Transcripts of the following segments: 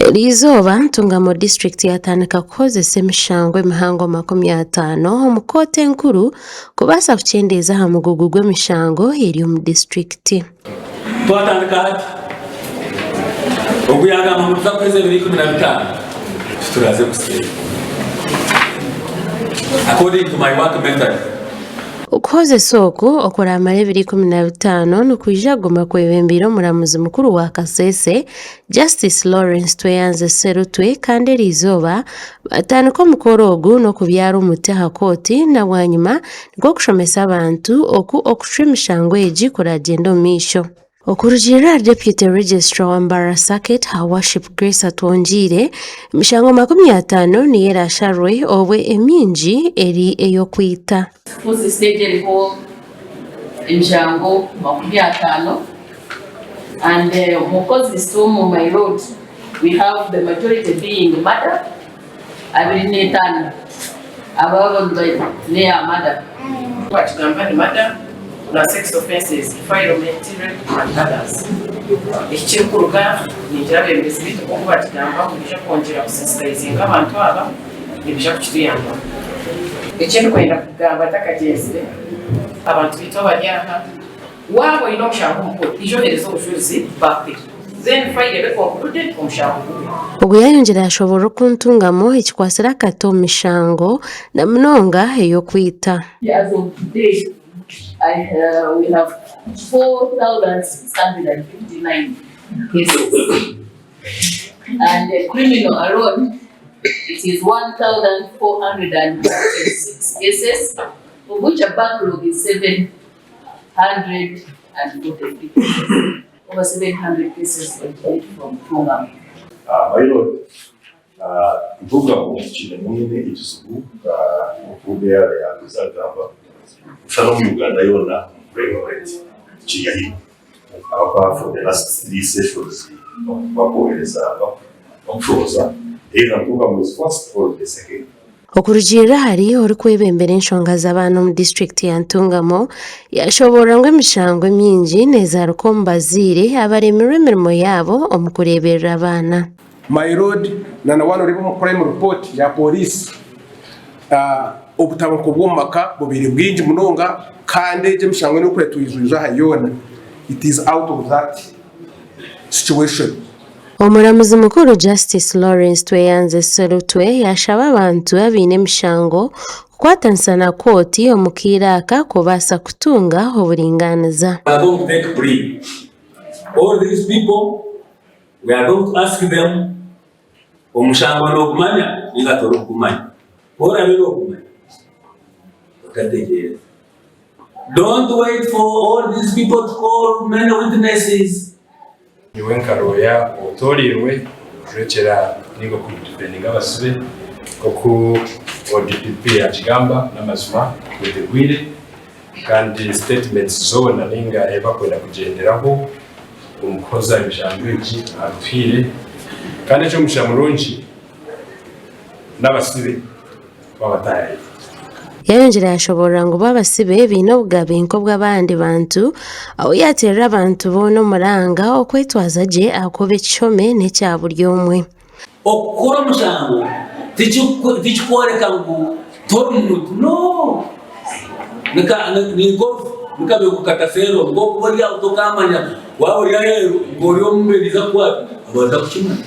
Eriizooba, Ntungamo disiturikiti yatandika kuhozesa emishango emihango 50 omu kooti enkuru kubaasa kukyendeeza aha mugugu gw'emishango eri omu disiturikiti. Twatandika hati. Ogu yaagamba ngu nituza kuheza ebiro 15 tituraze kusiiba. According to my work method. Okuhozesa oku okuraamara ebiro 15 nikwija kuguma kwebembeire omuramuzi mukuru wa Kasese, Justice Lawrence Tweyanze Sserutwe kandi eriizooba batandika omukoro ogu n'okubyara omuti aha kooti na bwanyima nikwo kushomesa abantu oku okucwa emishango egi kuragyende omu maisho. Okurugiirira ahari Deputy Registrar wa Mbarara Circuit, Her Worship Grace Atwongiire, emishango 50 niyo erasharwe obwo emingi eri ey'okwita. Kuzi stage eriho emishango 50 and omu kozesa omu my lord we have the majority being murder 25 abo neya murder. Twakigamba ni murder na sex offences, defilement, rape and others. Eki kirikuruga ningira abebembezi beitu nkoku bakigamba ngu nibaija kwongyera ku sensitizinga abantu aba nibaija kukituyambaho. Ekindikwenda kugamba ntakagyenzire, abantu beitu abari aha, Waaba oine omushango omu kooti, ija oheereze obujurizi bakuhe then file ebe concluded omushango guhwe. Ogu yayongyera yashoborora oku Ntungamo ekikwatsire akati omu mishango na munonga ey'okwita. As of today, I we have 4659 cases and criminal alone it is 1436 cases of which a backlog is 743 cases, over 700 cases originate from Ntungamo. My lord, Ntungamo kiine mwine ekizibu oku Meeya yaaheza agamba, kusha n'omu Uganda yoona crime rate kiri ahaiguru ahakuba for the last three sessions bakwohereza bakushohoza either Ntungamo is first or the second. Okurugiirira ahari orikwebembera enshonga z'abaana omu disiturikiti ya Ntungamo, yashoboorora ngu emishango emingi nezaruka omu bazaire abaremirwe emirimo yaabo omu kureeberera abaana. My lord na na waaba noreeba omu crime report ya police obutabanguko bw'omu maka bubaire bwingi munonga kandi egi emishango erikureetwa eijwire aha yoona it is out of that situation. Omuramuzi mukuru Justice Lawrence Tweyanze Sserutwe yashaba abantu abaine emishango kukwatanisa na kooti omu kaire aka kubaasa kutunga oburingaaniza. We are going to take plea. All these people, we are going to ask them, omushango nogumanya ninga torikugumanya? Ku oraabe nogumanya, otategyereza. Don't wait for all these people to call many witnesses. Nyowe nka looya otooreirwe kujwekyera ninga okudifendinga abasibe nk'oku ODPP yakigamba n'amazima twetegwire kandi sitetimenti zoona ninga ebi bakwenda kugyenderaho omu kuhoza emishango egi abituhaire kandi eky'omugisha murungi n'abasibe twabatayaayira. Yayongyera yashoboorora ngu bo abasibe baine obugabe nk'obw'abandi bantu ahu yateerera abantu boona omuranga okwetwaza gye ahakuba ekihome n'ekya buri omwe. Okukora omushango tikikworeka ngu tori muntu no ninkorufu nikabekukataferwa nkokuba ori aho tokamanya waba ori aheru ngu ori omubiri naija kukwata obanza kukimanya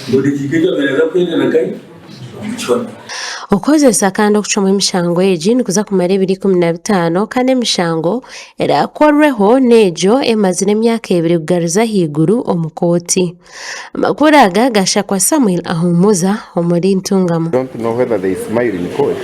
ngu edakiika egi abaire naaza kuhendera nkahi. Okuhozesa kandi okucwamu emishango egi nikuza kumara ebiro 15 kandi emishango eraakorweho n'egyo emazire emyaka ebiri kugaruza ahaiguru omu kooti. Amakuru aga gashakwa Samuel Ahumuza omuri Ntungamo. Don't know whether they smile in court.